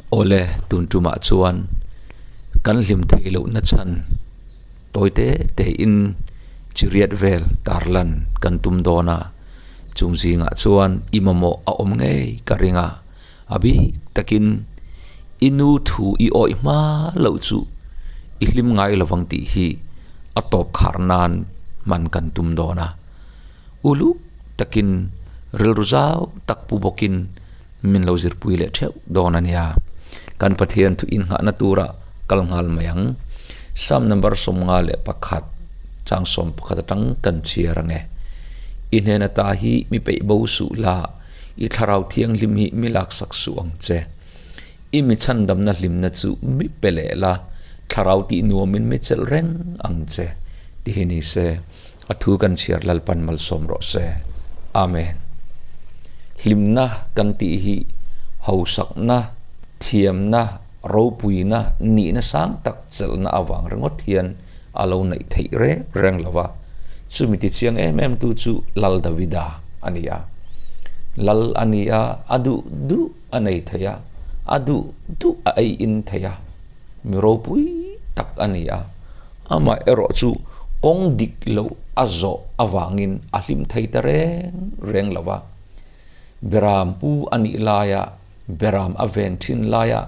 Awle, tun tumah chuan kan hlim theih lohna chhan tawi te te in chiriat vel tarlan kan tum dawn a, chung zingah chuan i mamawh a awm ngei ka ring a, a bik takin i nu thu i awih hma loh chu i hlim ngai lovang tih hi a tawp khar nan hman kan tum dawn a. Uluk takin rilru zau tak pu bawkin min lo zirpui leh theuh dawn a nia. Kan Pathian thu innghahna tura kal nghal mai ang. Psalm number 51 chang 11 atang kan chhiar ang e. I hnena ta hi mi peih bo suh la, i thlarau thianghlim hi mi laksak suh ang che. I mi chhandamna hlimna chu mi pe leh la, thlarau tih nuamin mi chelh reng ang che, ti hi ni se. A thu kan chhiar Lalpan malsawm rawh se. Amen. Hlimna kan tih hi hausakna, thiamna, ropuina, nihna sang tak chelhna avang ringawt hian a lo neih theih reng reng lo va. Chumi tichiang em em tu chu Lal Davida a ni a. Lal a ni a, a duh duh a nei thei a, a duh duh a ei in thei a. Mi ropui tak a ni a, amah erawh chu kawng dik loh a zawh avangin a hlim thei ta reng reng lo va. Beram pu a nih laia beram a ven thin laia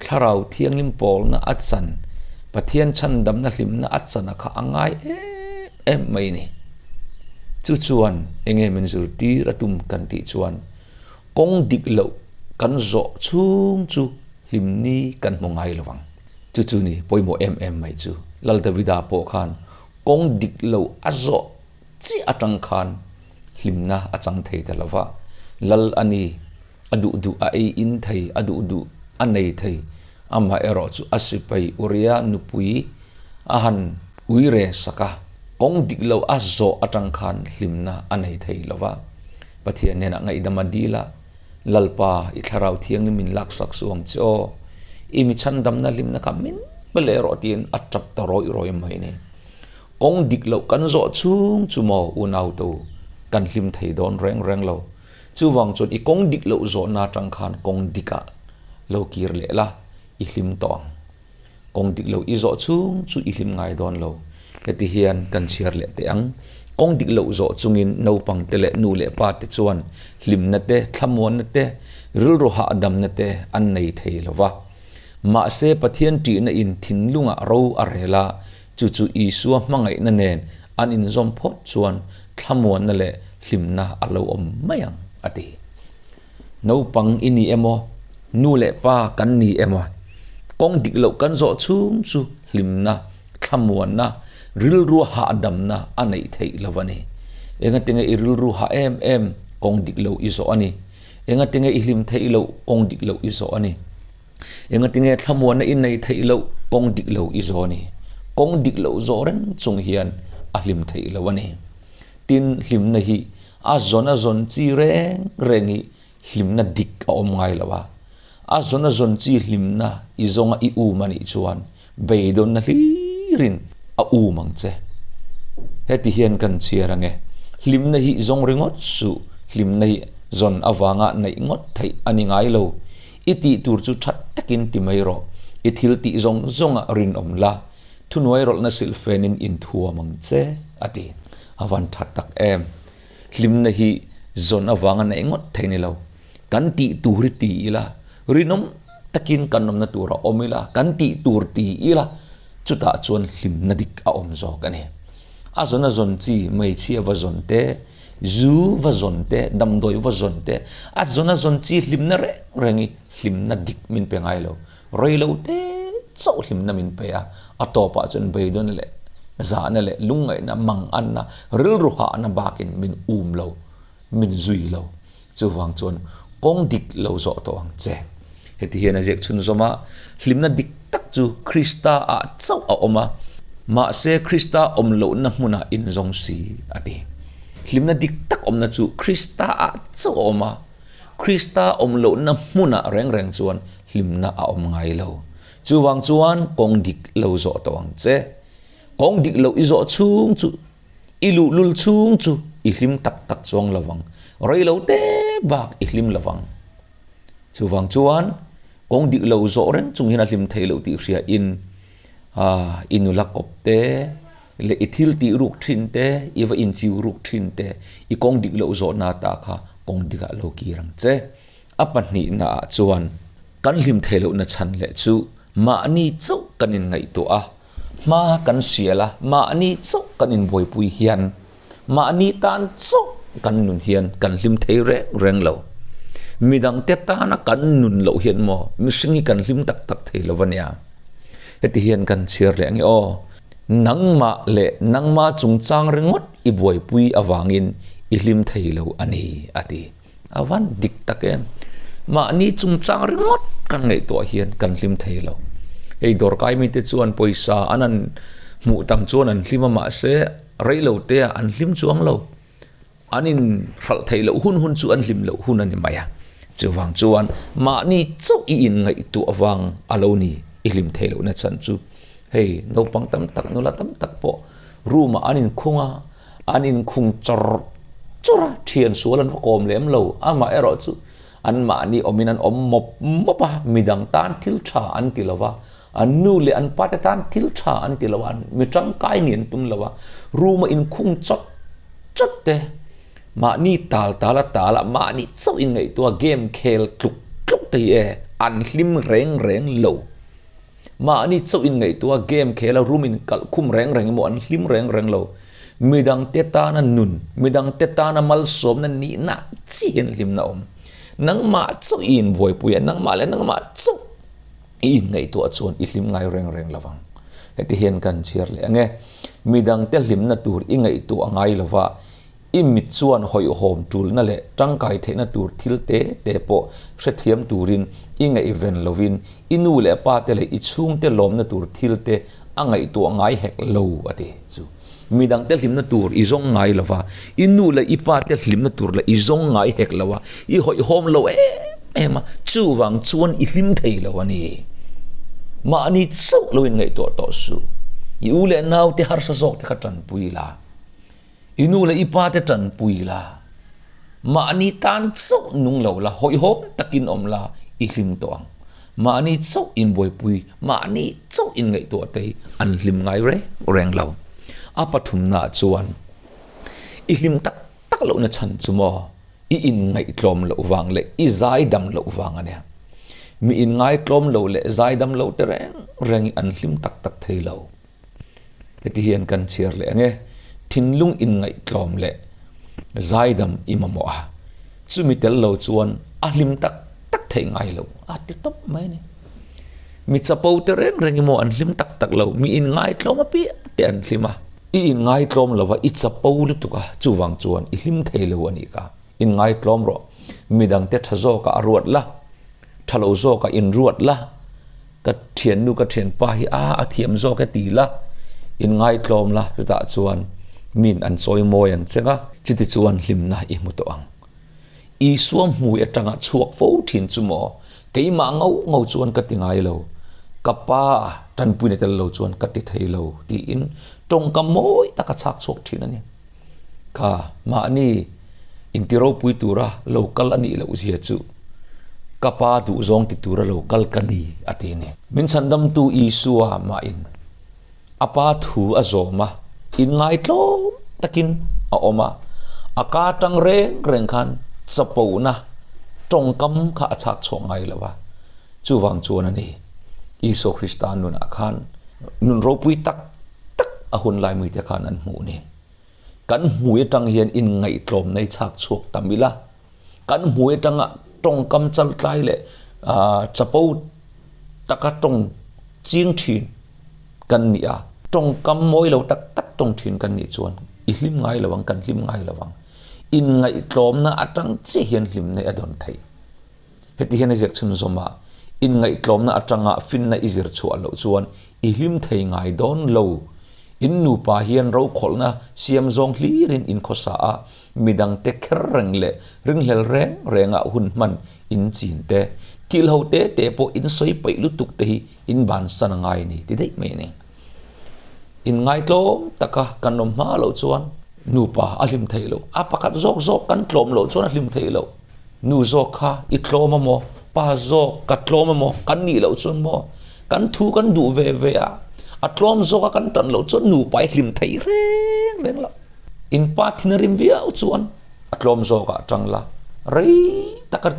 thlarau thianghlim pawlna a chan, Pathian chhandamna hlimna a chan a kha a ngai em em mai ni. Chu chuan enge min zirtir a tum kan tih chuan kawng dik loh kan zawh chhung chu hlim ni kan hmu ngai lo ang. Chu chu ni pawimawh em em mai chu. Lal Davida pawh khan kawng dik lo a zawh chiah atang khan hlimna a chang thei ta lo va. Lal a ni, a duh duh a ei in thei, a duh duh a nei thei. Amaherawh chu a sipai Uria nupui a han ui re sak a, kawng dik lo a zawh atang khan hlimna a nei thei lo va. Pathian hnenah ngaihdam a dil a. Lalpa, i Thlarau Thianghlim min laksak suh ang che aw. I mi chhandamna hlimna kha min pe leh rawh tiin a tap ta rawih rawih mai ni. Kawng dik loh kan zawh chhung chu maw unautu, kan hlim thei dawn reng reng lo. Chuvang chuan i kawng dik loh zawhna atang khan kawng dikah lo kir leh la, i hlim tawh ang. Kawng dik loh i zawh chhung chu i hlim ngai dawn lo. Heti hian kan chhiar leh teh ang. Kawng dik loh zawh chungin naupang te leh nu leh pa te chuan hlimna te, thlamuanna te, rilru hahdamna te an nei thei lo va. Mahse Pathian ṭihna in thinlungah ro a rel a, chu chu Isua hmangaihna nen an inzawm phawt chuan thlamuanna leh hlimna a lo awm mai ang, a ti. Naupang i ni emaw, nu leh pa kan ni emaw, kawng dik loh kan zawh chhung chu hlimna, thlamuanna, rilru hahdamna a neih theih lo a ni. Engatinge i rilru hah em em kawng dik loh i zawh a ni? Engatinge i hlim theih loh kawng dik loh i zawh a ni? Engatinge thlamuanna i nei theih loh kawng dik lo i zawh a ni? Kawng dik loh zawh reng chung hian a hlim theih loh a ni. Tin, hlimna hi a zawn a zawn chi reng reng hi hlimna dik a awm ngai lo a. A zawn a zawn chi hlimna i zawnga i um a nih chuan beidawnna hlirin a um ang che. Heti hian kan chhiar ang e, hlimna hi zawng ringawt suh, hlimna hi zawn avanga neih ngawt theih a ni ngai lo. I tih tur chu that takin ti mai rawh, i thil tih zawng zawngah rinawm la, Thunuai rawlhna silhfenin inthuam ang che, a ti. A van tha tak em! Hlimna hi zawn avanga neih ngawt thei ni lo. Kan tih tur hi ti ila, rinawm takin kan awmna tur a awm ila, kan tih tur ti ila, chutah chuan hlimna dik a awm zawk a ni. A zawn a zawn chi, hmeichhia va zawn te, zu va zawn te, damdawi va zawn te, a zawn a zawn chi hlimna reng reng hi hlimna dik min pe ngai lo. Rei lo te chauh hlimna min pe a, a tawpah chuan beidawn leh zahna leh lungngaihna, manganna, rilru hahna bakin min um lo, min zui lo. Chuvang chuan kawng dik lo zawh tawh ang che. Heti hian a ziak chhunzawm a, hlimna dik tak chu Krista ah chauh a awm a, mahse Krista awm lohna hmunah inzawng si, a ti. Hlimna dik tak awmna chu Krista ah chauh a awm a, Krista awm lohna hmunah reng reng chuan hlimna a awm ngai lo. Chuvang chuan kawng dik lo zawh tawh ang che. Kawng dik lo i zawh chhung chu, i luhlul chhung chu i hlim tak tak chuang lo vang. Rei lo te bak i hlim lo vang. Chuvang chuan. Kawng dik lo zawh reng chung hian a hlim thei loh tih hria in i nula kawp te leh i thil tih ruk thin te, i va inchiu ruk thin te, i kawng dik loh zawhna ta kha kawng dikah lo kir ang che. A pahnihna ah chuan kan hlim thei lohna chhan leh chu mahni chauh kan inngaihtuah a, hma kan sial a, mahni chauh kan inbuaipui hian Mahni tan chauh kan nun hian kan hlim thei reng reng lo. Midangte tana kan nun loh hian maw mihring hi kan hlim tak tak thei lo a nia. Heti hian kan chhiar leh ang e aw. Nangmah leh nangma chungchang ringawt i buaipui avangin i hlim thei lo a ni, a ti. A van dik tak em. Mahni chungchang ringawt kan ngaihtuah hian kan hlim thei lo. Hei dawrkai mite chuan pawisa an an hmuh tam chuan an hlim a mahse rei lo te ah an hlim chuang lo. An in hralh theih loh hun hun chu an hlim loh hun a ni mai a. Chuvang chuan mahni chauh i in ngaihtuah vang a lo ni i hlim thei lohna chhan chu. Hei naupang tam tak nula tam tak pawh room ah an inkhung a. An inkhung chawr chawr a, thian sual an va kawm lem lo. Amaherawh chu anmahni awmin an awm mawp mawp a, midang tan thil tha an ti lo va, an nu leh an pate tan thil tha an ti lo a, mi tangkai nih an tum lo a, room a inkhung chawt chawt te, mahni tal tal a tal a, mahni chauh inngaihtuah game khel tluk tluk te hi e, an hlim reng reng lo. Mahni chauh in ngaihtuah game khel a room in kalh khum reng reng emaw an hlim reng reng lo. Midang te tana nun, midang te tana malsawmna nihna chi hian hlimna awm. Nangmah chauh i inbuaipui a, nangmah leh nangmah chauh i inngaihtuah chuan i hlim ngai reng reng lo vang. Heti hian kan chhiar leh ang e. Midang te hlimna tur i ngaihtuah ngai lova, I mit chuan hawihhawm tulna leh tangkai theihna tur thil te te pawh hrethiam turin i ngaihven lovin i nu leh pa te leh i chhungte lawmna tur thil te a ngaihtuah ngai hek lo a ti chu. Midangte hlimna tur i zawng ngai lova, i nu leh i pa te hlimna tur leh i zawng ngai hek lo a, i hawihhawm lo em em a, chuvang chuan i hlim thei lo a ni. Mahni chauh lo in ngaihtuah tawh suh. I u leh naute harsa zawk te kha tanpui la. I nu leh i pa te tanpui la, mahni tan chauh nung lo la, hawihhawm takin awm la, i hlim tawh ang. Mahni chauh inbuaipui, mahni chauh inngaihtuah te hi an hlim ngai reng reng lo. A pathumnaah chuan i hlim tak tak lohna chhan chu maw i inngaihtlawm loh vang leh i zaidam loh vang a nia. Mi inngaitlawm lo leh zaidam lo te reng reng hi an hlim tak tak thei lo. Heti hian kan chhiar leh ang e, thinlung inngaihtlawm leh zaidam i mamawh a, chumi tel lo chuan a hlim tak tak theih ngai lo a ti tawp mai a ni. Mi chapo te reng reng emaw an hlim tak tak lo, mi inngaihtlawm apiang te an hlim a, i inngaihtlawm lo va, i chapo lutuk a, chuvang chuan i hlim thei lo a nih kha, inngaihtlawm rawh, midangte tha zawkah a ruat la. Tha lo zawk a inruat la, ka thiannu ka thianpa hi a a thiam zawk e ti la, inngaitlawm la chutah chuan min an chawi mawi ang cheng a, chuti chuan hlimna i hmu tawh ang. Isua hmui atanga chhuak fo thin chu maw, keimah ngau ngau chuan ka ti ngai lo, ka pa tanpuina tel lo chuan ka ti thei lo tiin tawngkam mawi tak a chhak chhuak thin a ni. Kha mahni inti ropui tura lo kal a nih loh zia chu ka pa duhzawng ti tura lo kal ka ni a ti a ni. Min chhandamtu Isua mahin a pa thu a zawm a, inngaitlawm takin a awm a, a ka tang reng reng khan chapona tawngkam kha a chhak chhuak ngai lo a, chuvang chuan a ni Isua Krista nunah khan nun ropui tak tak a hun lai mite khan an hmuh ni. Kan hmui atang hian inngaihtlawm nei chhak chhuak tam ila, kan hmui atanga tawngkam chaltlai leh chapo taka tawng ching thin kan nih a, tawngkam mawi lo tak tak tawng thin kan nih chuan i hlim ngai lo ang, kan hlim ngai lo ang. Inngaihtlawmna atang chiah hian hlimna a dawn theih. Heti hian a ziak chhunzawm a, Inngaihtlawmna atanga finna i zir chhuah loh chuan i hlim thei ngai dawn lo. In nupa hian rokhawlhna siam zawng hlirin in khawsa a, midangte kher reng leh ringhlel reng rengah hun hman in chin te, thil ho te te pawh in sawi paih lutuk te hi in bansan a ngai a ni ti daih mai a ni. Inngaitlawm taka kan awm hma loh chuan nupa a hlim thei lo. A pakhat zawk zawk kan tlawm loh chuan a hlim thei lo. Nu zawk kha i tlawm a maw? Pa zawk ka tlawm emaw kan nih loh chuan maw kan thu kan duh ve ve a, a tlawm zawka kan tan loh chuan nupa i hlim thei reng reng lo. In pa thin a rim viau chuan a tlawm zawkah tang la, rei taka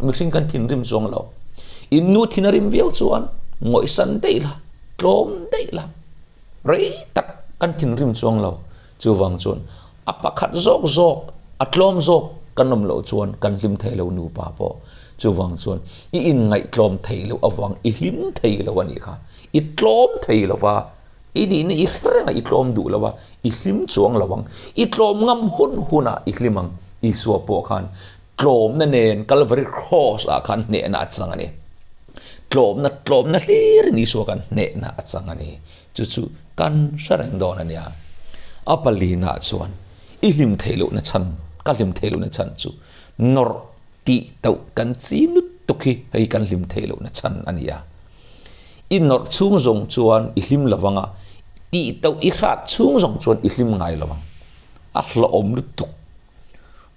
mihring kan thinrim chuang lo. In nu thin a rim viau chuan ngawihsan daih la, tlawm daih la. Rei tak kan thinrim chuang lo. Chuvang chuan a pakhat zawk zawk, a tlawm zawk kan awm loh chuan kan hlim thei lo nupa pawh. Chuvang chuan i inngaihtlawm thei loh avang i hlim thei lo a nih kha. I tlawm thei lo va, i nihna i hre reng a, i tlawm duh lo va, i hlim chuang lo ang. I tlawm ngam hun hunah i hlim ang. Isua pawh khan tlawmna nen Kalvari Cross ah khan hnehna a chang a ni. Tlawmna, tlawmna hlirin Isua khan hnehna a chang a ni. Chu chu kan hre reng dawn a nia. A palina chuan i hlim theih lohna chhan, ka hlim theih lohna chhan chu nawrh tih tauh kan chi lutuk hi hei kan hlim theih lohna chhan a ni a. I nawrh chhung zawng chuan i hlim lo vang a, tih tauh i hrat chhung zawng chuan i hlim ngai lo vang. A hlauhawm lutuk.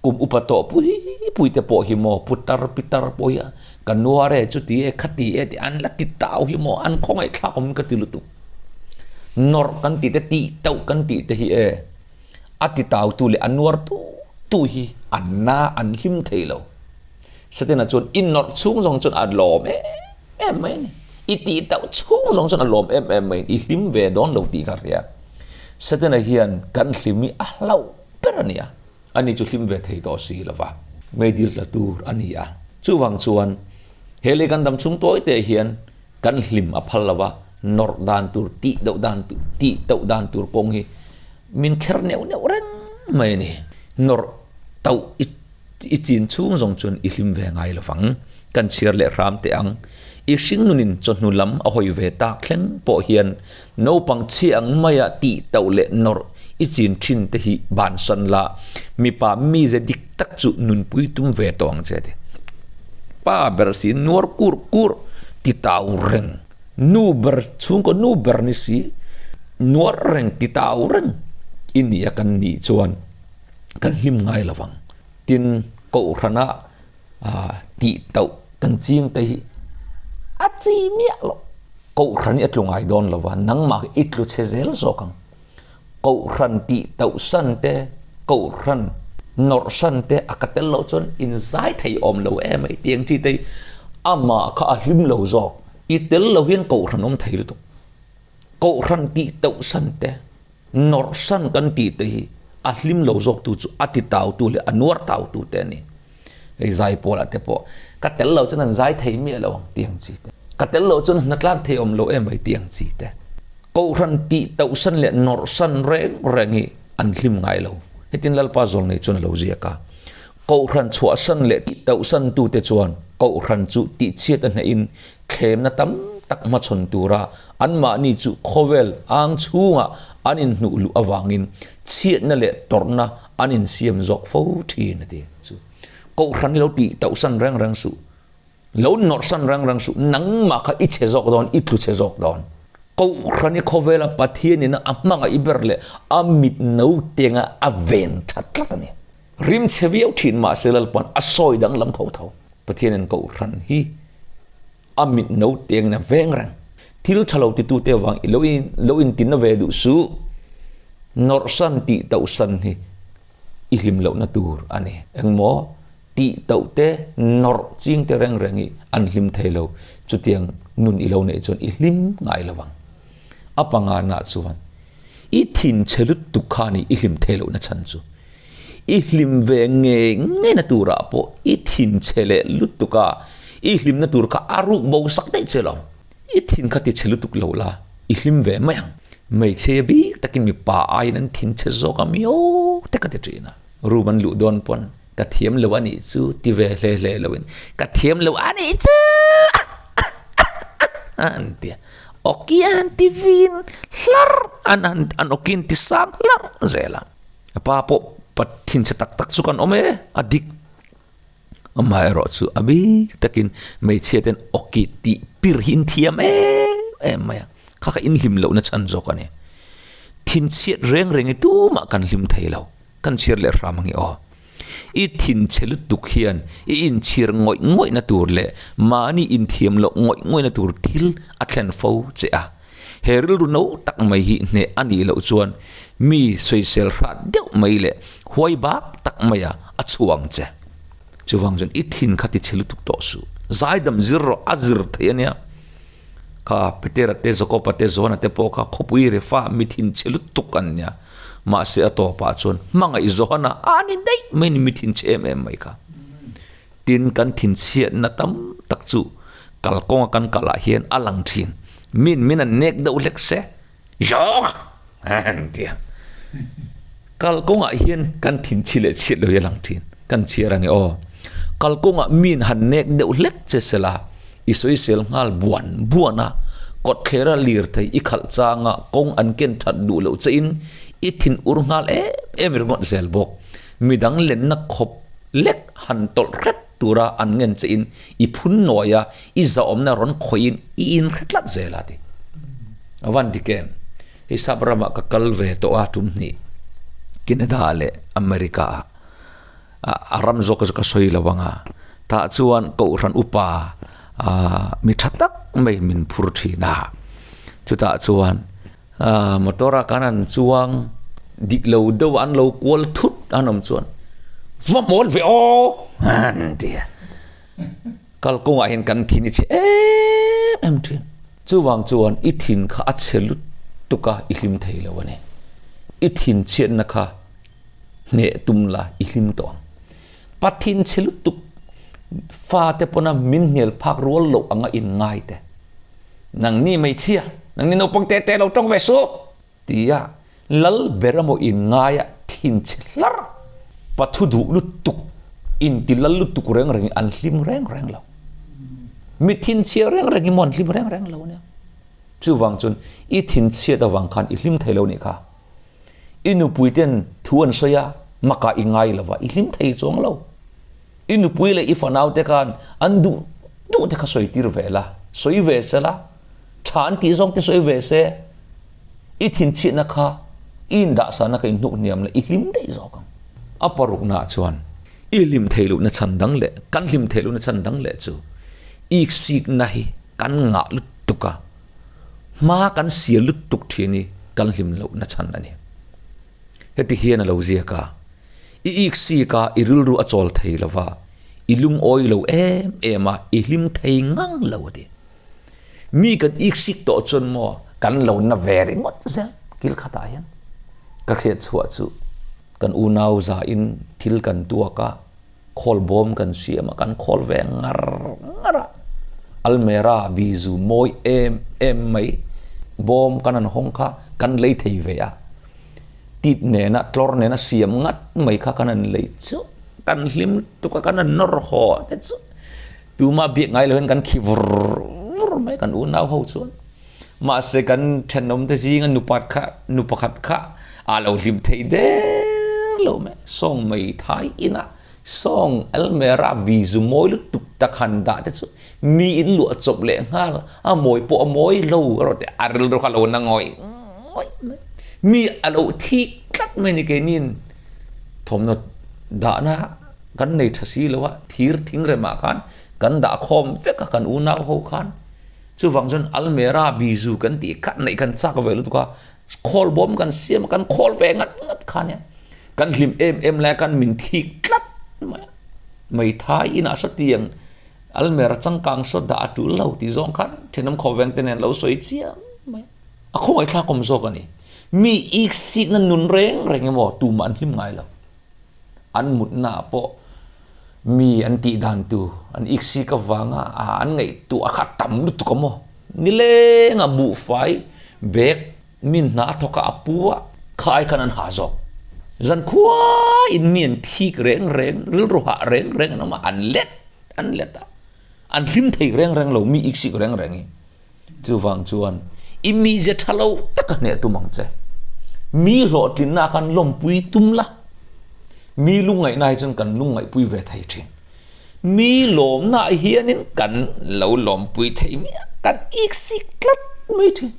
Kum upa tawh pui pui te pawh hi maw putar pitar pawh hi ka nuar e chuti e khati e tih an la ti tau hi maw an khawngaih thlak awm ka ti lutuk. Nawrh kan tih te tih tauh kan tih te hi e a ti tau tu leh a nuar tu tu hi an na an hlim thei lo. Satena chuan i nawrh chhung zawng chuan a lawm em em mai a ni. I tih tauh chhung zawng chuan a lawm em em mai a ni. I hlim ve dawn lo tih ka hria. Satena hian kan hlim hi a hlauh ber a ni a, ani chu hlim ve thei tawh si lo va, meidil tla tur a ni a. Chuvang chuan he lei kan dam chhung tawi te hian kan hlim a phal lo va, nawrh dan tur, tih deuh dan tur, tih tauh dan tur kawng hi min kher neuh neuh reng mai a ni. Nawrh tauh i I chin chhung zawng chuan i hlim ve ngai lo vang. Kan chhiar leh hram teh ang. I hringnunin chawhnu lam a hawi ve tak thleng pawh hian naupang chhi ang maia tih tauh leh nawrh i chin thin te hi bansan la, mipa mize dik tak chu nunpui tum ve tawh ang che ti. Pa ber si nuar kur kur ti tau reng, nu ber chhungkaw nu ber ni si nuar reng ti tau reng i nia kan nih chuan kan hlim ngai lo vang. Tin, Kohhrana tih tauh kan ching te hi a chi miah loh. Kohhran hi a tlu ngai dawn lo va, nangmah hi i tlu chhe zel zawk ang. Kohhran tih tauh san te, Kohhran nawrh san te a ka tel loh chuan inzai thei awm lo em mai tih ang chi te hi amah kha a hlim lo zawk. I tel lo hian Kohhran awm thei lutuk. Kohhran tih tauh san te. Nawrh san kan tih te hi a hlim lo zawk tu chu a ti tau tu leh a nuar tau tu te a ni. Hei zai pawl ah te pawh ka tel lo chuan an zai thei miah lo ang tih ang chi te. Ka tel lo chuan hna tlak thei awm lo em mai tih ang chi te. Kohhran tih tauh san leh nawrh san reng reng hi an hlim ngai lo. Hetin Lalpa zawl nei chuan a lo ziak a. Kohhran chhuah san leh tih tauh san tu te chuan kohhran chu tihchhiat a hnehin Thlemna tam tak hmachhawn tura anmahni chu khawvel ang chhungah an inhnuh luh avangin chhiatna leh tawrhna an insiam zawk fo thin a ti. Chu Kohhran hi lo tih tauhsan reng reng suh, lo nawrhsan reng reng suh, nangmah kha i chhe zawk dawn, i tlu chhe zawk dawn. Kohhran hi khawvela Pathian ina a hmangaih ber leh a mit no tenga a ven that tlat a ni. Rim chhe viau thin mahse Lalpan a sawi danglam tho tho. Pathianin Kohhran hi a mit no tengin a veng reng. Thil tha lo titute avang i lo in lo intinna ve duh suh. Nawrhsan tih tauhsan hi i hlim lohna tur a ni. Engmaw tih tauh te nawrh ching te reng reng hi an hlim thei lo. Chutiang nun i lo neih chuan i hlim ngai lo ang. A pangana chuan i thinchhe lutuk kha ni i hlim thei lohna chhan chu. I hlim ve ngei ngei na turah pawh i thin chhe leh lutuk a, i hlimna tur kha a ruk bo sak daih che lo. I thin kha ti chhe lutuk lo la, i hlim ve mai ang. Hmeichhe bik takin mipa aiin an thin chhe zawk a miau te ka ti thin a. Room an luh dawn pawn ka thiam lo a nih chu ti ve hle hle loin ka thiam lo a nih chu an ti a. Awki an ti vin hlar an an awki an ti sang hlar zel a. A pa pawh pa thinchhe tak tak chu kan awm e, a dik. Amaherawh chu a bik takin hmeichhia ten awki tih pir hi in thiam em em mai a, kha kha in hlim lohna chhan zawk a ni. Thinchhiat reng reng hi tumah kan hlim thei lo, kan chhiar leh hram ang i aw. I thinchhe lutuk hian i inchhir ngawih ngawihna tur leh mahni inthiam loh ngawih ngawihna tur thil a thlen fo che a. He rilru no tak mai hi hneh a nih loh chuan mi sawisel hrat deuh mai leh huai bak tak maia a chhuang che. Chuvang chuan i thin kha tichhe lutuk tawh suh. Zaidam zir rawh a zir thei a nia. Kha Petera te, Jakoba te, Johana te pawh kha khawpui refa mi thinchhe lutuk an nia. Mahse a tawpah chuan hmangaih Johana a ni daih mai ni mi thinchhe em em mai kha. Tin kan thinchhiatna tam tak chu kalkawnga kan kalah hian a lang thin. Min min an nek deuh hlek se, Zawng an ti a. Kalkawngah hian kan thinchhi leh chhiat lo hi a lang thin. Kan chhiar ange aw. Kalkawngah min han nek deuh hlek che sela i sawisel nghal buan buan a, kawtthlera lirthei i khalh changa kawng an ken that duh loh che in i thin ur nghal em em ringawt zel bawk. Midang lenna khawp lek han tawlh hret tura an ngen che in i phun nuai a, i zahawmna rawn khawih in i inhre tlat zel a ti. A van dik em? Hei sap ramah ka kal ve tawh a tum hnih Canada leh America ah a ram zawk ka sawi lo ang a, tah chuan Kohhran upa ah mi tha tak mai min phur thin a, chutah chuan ah motor ah khan an chuang dik lo deuh an lo kual thut an awm chuan va mawl ve aw an ti a. Kalkawngah hian kan thin i chhe em em thin. Chuvang chuan i thin kha a chhe lutuk a, i hlim thei lo a ni. I thin chhiatna kha hneh tum la i hlim tawh ang. Pa thin chhe lutuk fate pawna min hnial phak rual loh anga in ngai te. Nangni hmeichhia, nangni naupang te te lo tawng ve suh! Tia lal ber emaw in ngaia thin chhe hlar pathu duh lutuk inti lal lutuk reng reng an hlim reng reng lo. Mi thin chhia reng reng emaw an hlim reng reng lo nia. Chuvang chuan i thin chhiat avang khan i hlim thei lo nih kha. I nupui ten thu an sawi a, maka i ngai lova i hlim thei chuang lo. I nupui leh i fanau te khan an duh duh te kha sawi tir ve la, sawi ve se la, tha an tih zawng te sawi ve se. I thinchhiatna kha i indahsahna kha inhnuk hniam la i hlim daih zawk ang. A paruknaah chuan i hlim theih lohna chhan dang leh kan hlim theih lohna chhan dang leh chu iksikna hi kan ngah lutuk a, hma kan sial lutuk thin hi kan hlim lohna chhan a ni. Heti hian a lo ziak a, I iksik a, i rilru a chawl thei lo va, i lungawi lo em em a, i hlim thei ngang lo a ti. Mi kan iksik tawh chuan maw kan lo na ve ringawt zel kil khatah hian ka hriat chhuah chu kan unau za in thil kan tuak a, khawl bawm kan siam a, kan khawl ve ngar ngar a, almera bizu mawi em em mai bawm kan han hawng kha kan lei thei ve a, tit nena tlawr nena siam ngat mai kha kan han lei chu kan hlim lutuk a, kan han nawr haw te chu. Tuma biak ngai lo hian kan khi vur vur mai kan unau ho chuan. Mahse kan thenawm te zinga nupat kha nu pakhat kha a lo hlim thei der lo mai. Sawng mai thai inah sawng almera bizu mawi lutuk tak han dah te chu mi in luah chawp leh nghal a mawi pawh a mawi lo erawh teh a rilru kha lo na ngawih ngawih mai. Mi a lo thik tlat mai ni keinin thawmhnaw dahna Kan nei tha si lo a, thir thing remah khan kan dah khawm vek a kan unau ho khan. Chuvang chuan almera bizu kan tih khat neih kan chak ve lutuk a, khawl bawm kan siam a, kan khawl ve ngat ngat kha nia. Kan hlim em em lai khan min thik tlat mai a, Meithai inah saw tiang almera changkang saw dah a tul lo tih zawng khan thenawm khawveng te nen lo sawi chiam mai a. A khawngaihthlak awm zawk a ni. Mi iksikna nun reng reng emaw tumah an hlim ngai lo. An mutna ah pawh mi an tih dan tur an iksik avanga an ngaihtuah kha a tam lutuk a maw? Nilenga buhfai bag mi hna a thawk a a pu a kha ai khan an ha zawk. Zankhuaiin mi an thik reng reng, rilru hah reng reng an awm a, an let an let a, an hlim thei reng reng lo mi iksik reng reng hi. Chuvang chuan i mize tha lo taka hneh tum ang che. Mi hlawhtlinna khan lawmpui tum la, mi lungngaihna hi chuan kan lungngaihpui ve thei thin. Mi lawmna hianin kan lo lawmpui thei miah, kan iksik tlat mai thin.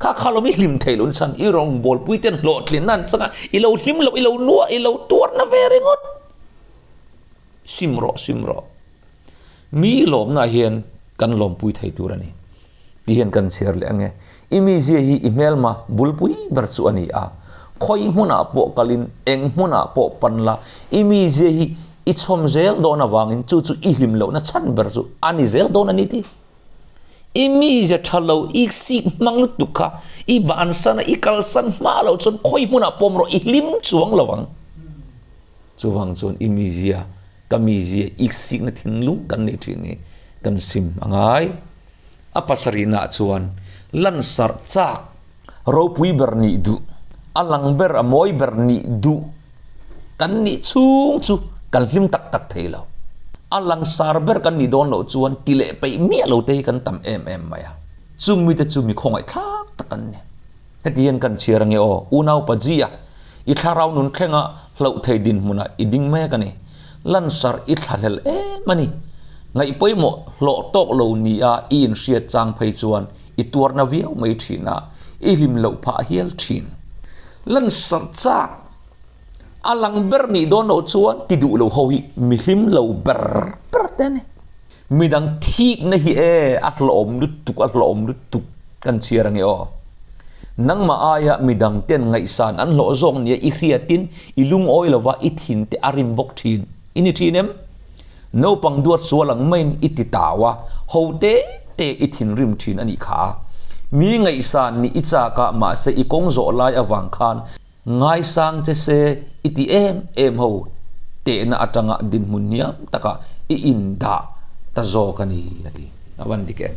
Kha kha lo mi hlim thei lo chhan i rawngbawlpui ten hlawhtlinna an changa i lo hlim loh, i lo nuah, i lo tuarna ve ringawt. Sim rawh, sim rawh. Mi lawmnaah hian kan lawmpui thei tur a ni. Ti hian kan chhiar leh ange. I mizia hi i hmelma bulpui ber chu a ni a. Khawi hmunah pawh kalin eng hmunah pawh pan la, i mizia hi i chhawm zel dawn avangin chu chu i hlim lohna chhan ber chu a ni zel dawn a ni ti. I mizia tha lo, i sik hmang lutuk kha i bansan a, i kalsan hma loh chuan khawi hmunah pawm rawh i hlim chuang lo ang. Chuvang chuan i mizia, ka mizia iksikna thinlung kan nei thin hi kan sim a ngai. A pasarihnaah chuan lansarh chak ropui ber nih duh, a lang ber a mawi ber nih duh kan nih chhung chu kan hlim tak tak thei lo. A langsar ber kan nih dawn loh chuan ti leh peih miah lo te hi kan tam em em mai a. Chung mite chu mi khawngaihthlak tak an ni. Heti hian kan chhiar ange aw, unau pa Gia, i thlarau nun thlenga hlauh thei dinhmunah i ding mek a ni. Lansar i thlahlel em a ni. Ngaih pawimawh hlawh tawk lo nia i inhriat chang phei chuan i tuarna viau mai thin a, i hlim loh phah hial thin. Lansar chak a lang ber nih dawn loh chuan ti duh lo ho hi mi hlim lo ber ber te a ni. Midang thikna hi e a hlawm lutuk a hlawm lutuk kan chhiar ange aw. Nangmah aia midang ten ngaihsan an hlawh zawk nia i hriatin i lungawi lova i thin te a rim bawk thin. I ni thin em? Naupang duat sual ang maiin i ti tau a, ho te te i thinrim thin a nih kha. Mi ngaihsan nih i chak a mahse i kawng zawh lai avang khan Ngaisang che se i ti em em ho tehna atanga dinhmun hniam takah i indah ta zawk a ni a ti. A van dik em?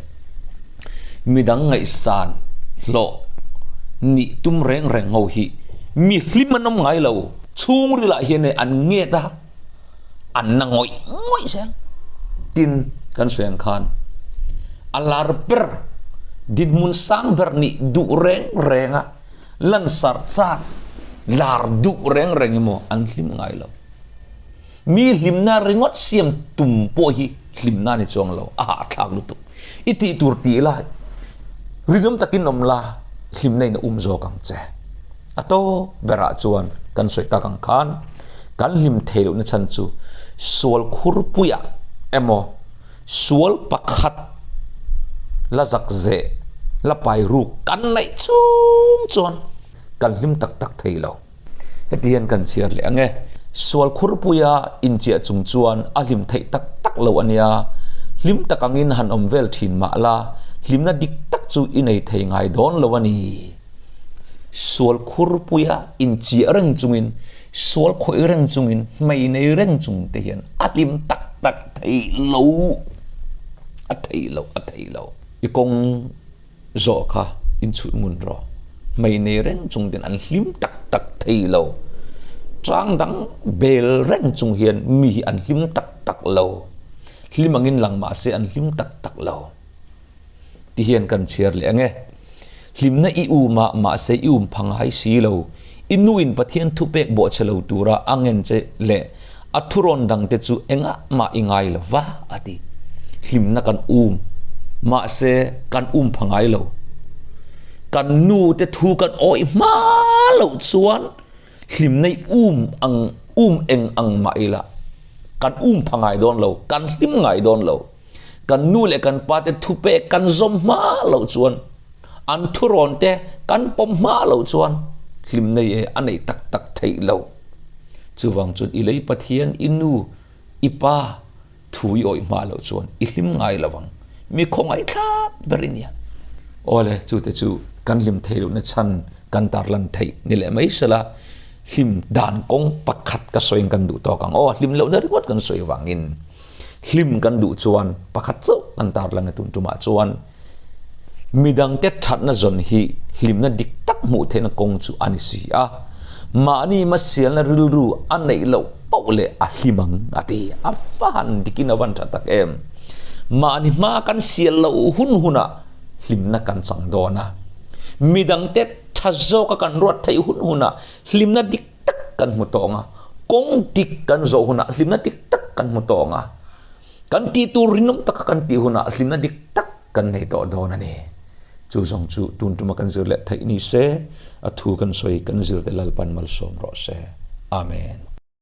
Midang ngaihsan hlawh nih tum reng reng ho hi mi hlim an awm ngai lo. Chhungrilah hian an nget a, an na ngawih ngawih zel. Tin, kan sawi ang khan a lar ber, dinhmun sang ber nih duh reng reng a, Lansarh chak lar duh reng reng emaw an hlim ngai lo. Mi hlimna ringawt siam tum pawh hi hlimna a ni chuang lo, a hahthlak lutuk. I tih tur tih la, rinawm takin awm la, hlimna in a um zawk ang che. A tawp berah chuan kan sawi tak ang khan kan hlim thei lohna chhan chu sual khurpuiah emaw Sual pakhat la zak zeh la pai ruk kan neih chung chuan kan hlim tak tak thei lo. Heti hian kan chhiar leh ang e. Sual khurpuia inchiah chung chuan a hlim theih tak tak lo a nia. Hlim tak angin han awm vel thin mah la, hlimna dik tak chu i nei thei ngai dawn lo a ni. Sual khurpuia inchiah reng chungin Sual khawih reng chungin hmei nei reng chung te hian a hlim tak tak thei lo. A thei lo, a thei lo. I kawng zawh kha in chhut ngun rawh. Hmei nei reng chung ten an hlim tak tak thei lo. Tang dang bel reng chung hian mi hi an hlim tak tak lo. Hlim angin lang mah se an hlim tak tak lo. Ti hian kan chhiar leh ang e. Hlimna i um a, mahse i um pha ngai si lo. I nuin Pathian thupek bawhchhe lo tura a ngen che leh a thurawn dangte chu engah mah i ngai lo va, a ti. Hlimna kan um, mahse kan um pha ngai lo. Kan nute thu kan awih hma loh chuan hlimna i um ang um eng ang mah ila kan um pha ngai dawn lo, kan hlim ngai dawn lo. Kan nu leh kan pa te thupek kan zawm hma loh chuan, an thurawn te kan pawm hma loh chuan hlim nei e a neih tak tak theih lo. Chuvang chuan i lei Pathian, i nu, i pa thu i awih hma loh chuan i hlim ngai lo ang. Mi khawngaih thlak ber i nia. Awle, chute chu kan hlim theih lohna chhan kan tarlan theih ni leh mai sela, hlim dan kawng pakhat ka sawiin kan duh tawk ang. Aw, hlim lohna ringawt kan sawi avangin. Hlim kan duh chuan pakhat chauh kan tarlang e tun tumah chuan midangte thatna zawn hi hlimna dik tak hmuh theihna kawng chu a ni si a. Mahni hmasialna rilru a neih loh poh leh a hlim ang a ti. A va han dikin a van tha tak em. Mahni hma kan sial loh hun hunah hlimna kan chang dawn a. Midangte tha zawka kan ruat theih hun hunah hlimna dik tak kan hmu tawng a, kawng dik kan zawh hunah hlimna dik tak kan hmu tawng a, kan tih tur rinawm taka kan tih hunah hlimna dik tak kan nei tawh dawn a ni. Chu zawng chu tun tuma kan zir leh theih ni se, a thu kan sawi kan zir te Lalpan malsawm rawh se. Amen.